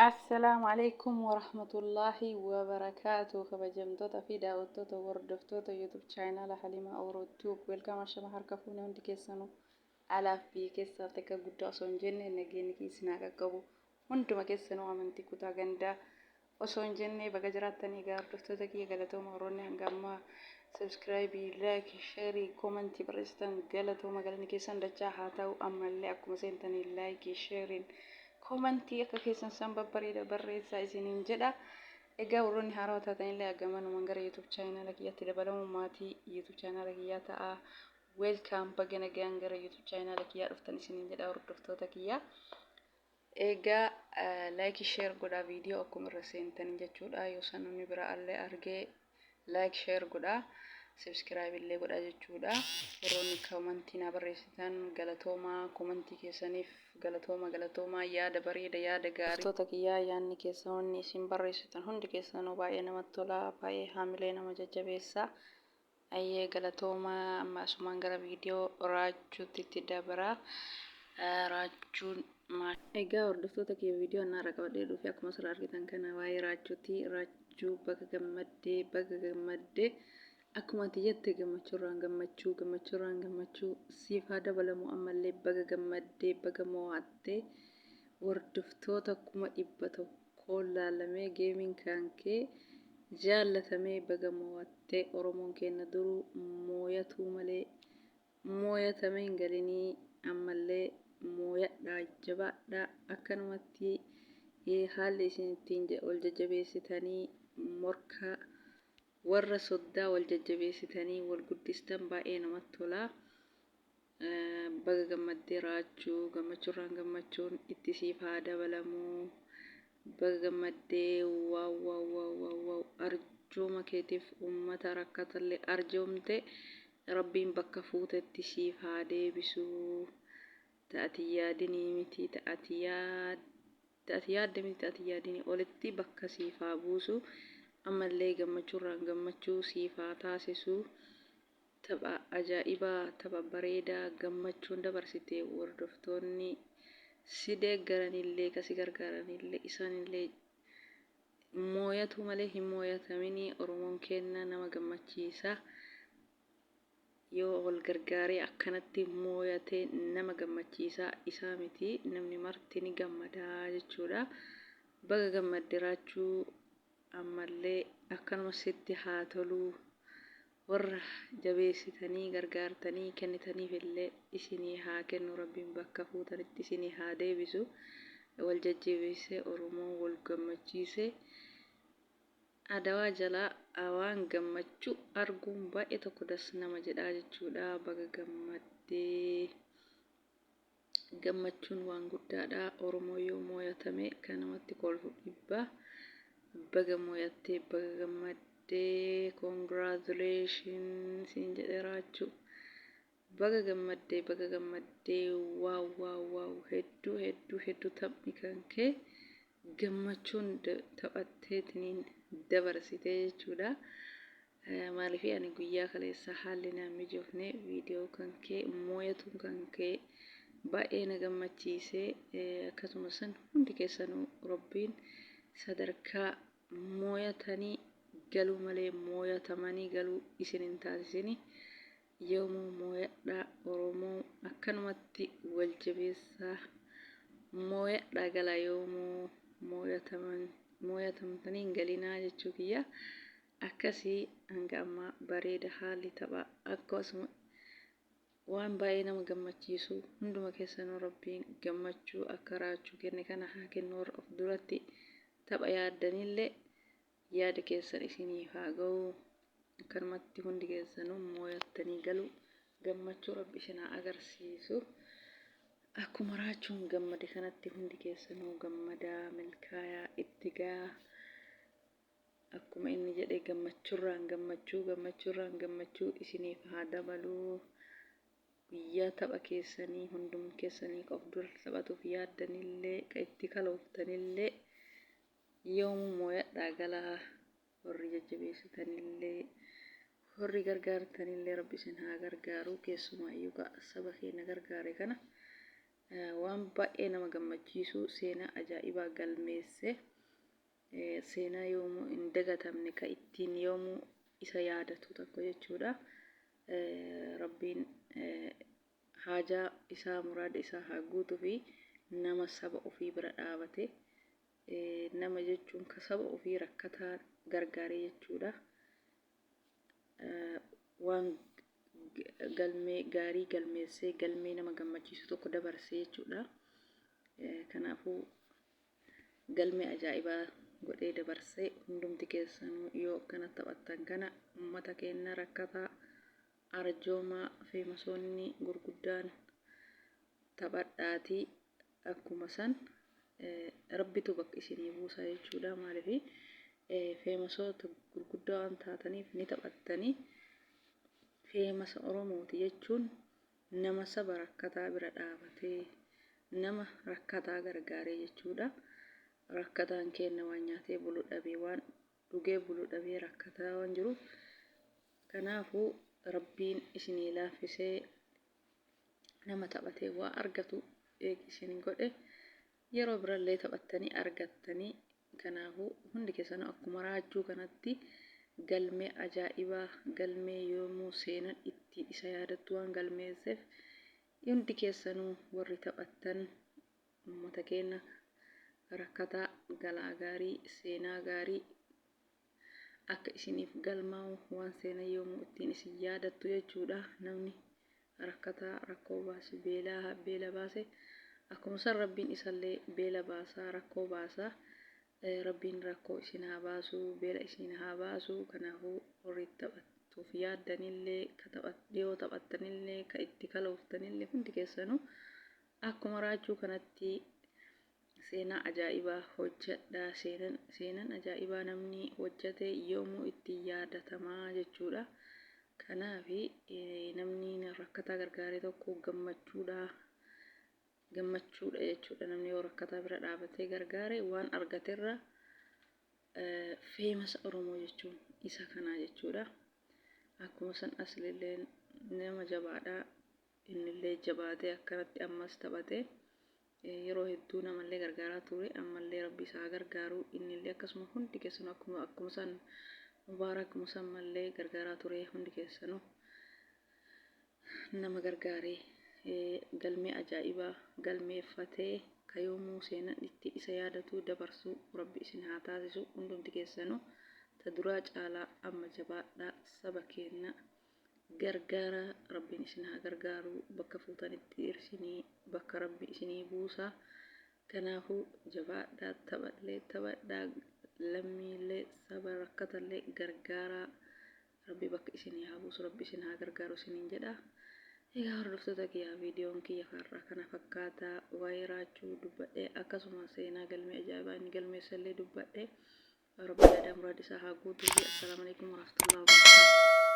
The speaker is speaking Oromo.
Assalaamu alaikum warahmatullaahi wabarakaatu. Kabajamtoota fi daawwattoota, hordoftoota YouTube chaayinaala Halimaa Oro Tube, welcome. Ashama, harka fuune hundi keessanuu, alaaf biyya keessaa xiqqa guddaa osoo hin jenne nageenyi isin haa qaqqabu hunduma keessanuu, amantii, kutaa, gandaa osoo hin jenne baga jiraattanii. Egaa hordoftoota kiyya, galatooma. Warroonni hanga ammaa subscribe, like, share, comment barreessitan, galatooma, galanni keessan dachaa haa ta'u. Ammallee akkuma seentanii like, share, comment akka keessan san babbareeda barreessaa isiniin jedha. Egaa warroonni haarawaa taatanillee gamanumaan gara YouTube chaayinaala kiyyaatti dabalamu, maatii YouTube chaayinaala kiyyaa ta'a. Welcome, baga nagaan gara YouTube chaayinaala kiyyaa dhuftan isiniin jedha, hordoftoota kiyyaa. Egaa like, share godhaa viidiyoo akkuma irra seentanii jechuudha. Yoo san namni biraa illee argee like, share godhaa. Subscribe illee godhaa jechuudha. Warroonni comment naa barreessitan, galatoomaa, comment keessaniif galatooma, galatoomaa, yaada bareeda, yaada gaarii. Hordoftoota kiyyaa, yaadni keessan, wanni isin barreessitan hundi keessanuu baay'ee namatti tola, baay'ee haamilee nama jajjabeessa. Ayyee, galatoomaa. Amma asumaan gara viidiyoo Raachuutti itti dabra. Raachuun maal? Egaa hordoftoota kiyya, viidiyoo annaarra qabadhee dhufe akkuma asirraa argitan kana waa'ee Raachuuti. Raachuu, baga gammaddee, baga gammaddee. Akkuma ati jette gammachuurraan gammachuu, gammachuurraan gammachuu siif haa dabalamu. Ammallee baga gammaddee, baga mo'attee. Hordoftoota 100,000 laalamee, gameiin kan kee jaallatamee, baga mo'attee. Oromoon keenya duruu mooyatuu malee mooyatamee hin galinii. Ammallee mooyadhaa, jabaadhaa. Akkanumatti haalli isin ittiin wal jajjabeessitanii, morkaa warra soddaa wal jajjabeessitanii wal guddistan baay'ee namatti tola. Baga gammaddee Raachuu, gammachuurraan gammachuun itti siif haa dabalamuu. Baga gammaddee, wow wow wow wow wow! Arjooma keetiif, uummata rakkatallee arjoomte, Rabbiin bakka fuutetti siif haa deebisuu. Ta'ati yaadinii miti, ta'ati yaad ta'ati yaadde miti, ta'ati yaadinii olitti bakka siif haa buusu. Ammallee gammachuurraan gammachuu siif haa taasisu. Tapha ajaa'ibaa, tapha bareedaa gammachuun dabarsite. Hordoftoonni si deeggaranillee, ka si gargaaranillee, isaanillee mooyatu malee hin mooyataminii. Oromoon keenya nama gammachiisa. Yoo wal gargaaree akkanatti mooyatee nama gammachiisa, isaa miti namni marti ni gammadaa jechuudha. Baga gammadde Raachuu, ammallee akkanuma sitti haa toluu. Warra jabeessitanii gargaartanii kennitaniif illee isinii haa kennu Rabbiin, bakka fuutanitti isinii haa deebisu. Wal jajjabeessee, Oromoo wal gammachiisee, adawaa jalaa waan gammachuu arguun baay'ee tokko das nama jedhaa jechuudha. Baga gammaddee, gammachuun waan guddaadha. Oromoo yoo mooyatame kan namatti kolfu dhibba. Baga mooyattee, baga gammaddee, congratulation siin jedhe Raachuu. Baga gammaddee, baga gammaddee, wow wow wow! Hedduu hedduu hedduu taphni kan kee gammachuun taphatteetiniin dabarsitee jechuudha. Maaliif, ani guyyaa kaleessa haalli naan mijoofne. Viidiyoo kan kee mooyatuun kan kee baay'ee na gammachiise. Akkasumas san hundi keessanuu Rabbiin sadarkaa mooyatanii galuu malee mooyatamanii galuu isin hin taasisini. Yoomuu mooyadhaa Oromoo, akkanumatti wal jabeessaa, mooyadhaa galaa. Yoomuu mooyataman mooyatamtanii hin galinaa jechuu kiyya. Akkasii hanga ammaa bareeda haalli taphaa, akkasuma waan baay'ee nama gammachiisu. Hunduma keessanuu Rabbiin gammachuu akka Raachuu kenne kana haa kennu. Warra of duratti tapha yaaddanillee yaada keessan isiniif haa ga'u. Akkanumatti hundi keessanuu mooyattanii galu, gammachuu Rabbi isin haa agarsiisu. Akkuma Raachuun gammade kanatti hundi keessanuu gammadaa, milkaayaa, itti gahaa. Akkuma inni jedhe gammachuurraan gammachuu, gammachuurraan gammachuu isiniif haa dabaluu. Guyyaa tapha keessanii hundum keessanii, ka of dura taphatuuf yaaddanillee, ka itti kalooftanillee, yoomuu mooyadhaa galaa. Warri jajjabeessitanillee, warri gargaartanillee, Rabbi isin haa gargaaru. Keessumaayyuu ka saba keenya gargaare kana. Waan baay'ee nama gammachiisu seenaa ajaa'ibaa galmeesse. Seenaa yoomuu hin dagatamne ka ittiin yoomuu isa yaadatu tokko jechuudha. Rabbiin haajaa isaa muraada isaa haa guutuu fi nama saba ofii bira dhaabate nama jechuun ka saba ofii rakkataa gargaaree jechuudha. Waan galmee gaarii galmeessee galmee nama gammachiisu tokko dabarsee jechuudha. Kanaafuu galmee ajaa'ibaa godhee dabarsee hundumti keessanuu yoo akkana taphattan kana ummata keenya rakkataa arjoomaa feemasoonni gurguddaan taphadhaatii akkuma san rabbitu bakka isinii buusaa jechuudha. Maaliif feemasoota gurguddaa waan taataniif ni taphattanii feemasa Oromooti jechuun nama saba rakkataa bira dhaabatee nama rakkataa gargaaree jechuudha. Rakkataan keenna waan nyaatee bulu dhabee waan dhugee bulu dhabee rakkataa waan jiruuf kanaafuu rabbiin isinii laaffisee nama taphatee waa argatu eegi isin godhe yeroo birallee taphattanii argattanii kanaafuu hundi keessanuu akkuma raachuu kanatti galmee ajaa'ibaa galmee yoomuu seenan ittiin isa yaadattu waan galmeesseef hundi keessanuu warri taphattan ummata keenya rakkataa galaa gaarii seenaa gaarii akka isiniif galmaa'u waan seenan yoomuu ittiin isin yaadattu jechuudha. Namni rakkataa rakkoo baase beelaa beela baase akkuma san rabbiin isallee beela baasaa rakkoo baasaa rabbiin rakkoo isin haa baasu beela isin haa baasu kanaafuu warri taphattuuf yaaddanillee ka dhiyoo taphattanillee ka itti kalooftanillee hundi keessanuu akkuma raachuu kanatti seenaa ajaa'ibaa hojjedha. Seenan ajaa'ibaa namni hojjete yoomuu ittiin yaadatamaa jechuudha. Kanaaf namni rakkataa gargaare tokko gammachuudha. Gammachuudha jechuudha. Namni yoo rakkataa bira dhaabatee gargaare waan argaterra feemasa Oromoo jechuun isa kanaa jechuudha. Akkuma san aslillee nama jabaadha. Innillee jabaatee akkanatti ammas taphatee yeroo hedduu namallee gargaaraa ture ammallee rabbi isaa haa gargaaru innillee akkasuma hundi keessanuu akkuma akkuma san mubaarak musammallee gargaaraa ture hundi keessanuu nama gargaaree galmee ajaa'ibaa galmeeffatee kayoomuu seenan itti isa yaadatu dabarsu rabbi isin haa taasisu hundumti keessanuu ta duraa caalaa amma jabaadhaa saba keenna gargaara rabbiin isin haa gargaaru bakka fuutanitti irsinii bakka rabbi isinii buusa kanaafuu jabaadhaa taphadhee taphadhaa lammiilee saba rakkatallee gargaaraa rabbi bakka isinii haa buusu rabbi isin haa gargaaru isiniin jedha. Egaa hordoftoota kiyyaa viidiyoon kiyya har'aa kana fakkaata waa'ee raachuu dubbadhe akkasuma seenaa galmee ajaa'ibaa inni galmeessallee dubbadhe. Rabbi yaadaa muraad isaa haa guutuu fi assalaamu alaikum warahmatullahi wabarakatuh.